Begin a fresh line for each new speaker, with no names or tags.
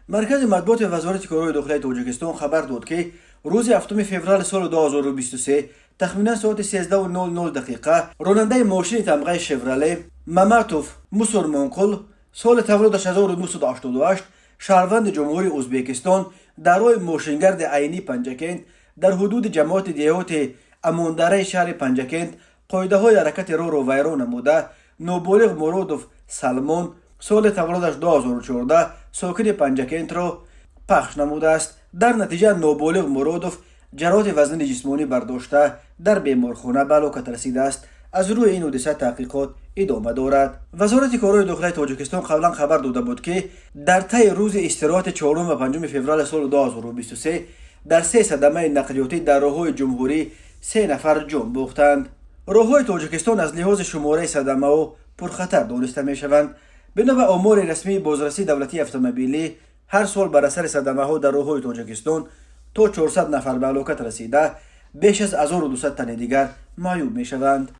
Маркази матбуоти Вазорати корҳои дохилаи Тоҷикистон хабар дод, ки рӯзи 7 феврали соли 2023 тахминан соати 13:00 дақиқа ронандаи мошини тамғаи «Шеврале» Маматов Мусурмонқул, соли таваллудаш 1988, шаҳрванди Ҷумҳурии Ӯзбекистон, дар роҳи мошингарди Айнӣ Панҷакент дар ҳудуди ҷамоати деҳоти Амондараи шаҳри Панҷакент қоидаҳои ҳаракати роҳро вайрон намуда, ноболиғ Муродов Салмон, соли таваллудаш 2014, сокини Панҷакентро пахш намудааст. Дар натиҷа ноболиғ Муродов ҷароҳати вазнини ҷисмонӣ бардошта, дар беморхона ба ҳалокат расидааст. Аз рӯи ин ҳодиса таҳқиқот идома дорад. Вазорати корҳои дохилаи Тоҷикистон қаблан хабар дода буд, ки дар таи рӯзи истироҳати 4 ва 5 феврали соли 2023 дар се садамаи нақлиётӣ дар роҳҳои ҷумҳурӣ се нафар ҷон бохтанд. Роҳҳои Тоҷикистон аз лиҳози шумораи садамаҳо пурхатар дониста мешаванд. Бино ба омори расмии Бозрасии давлатии автомобилӣ, ҳар сол бар асари садамаҳо дар роҳҳои Тоҷикистон то 400 нафар ба ҳалокат расида, беш аз 1200 тани дигар маъюб мешаванд.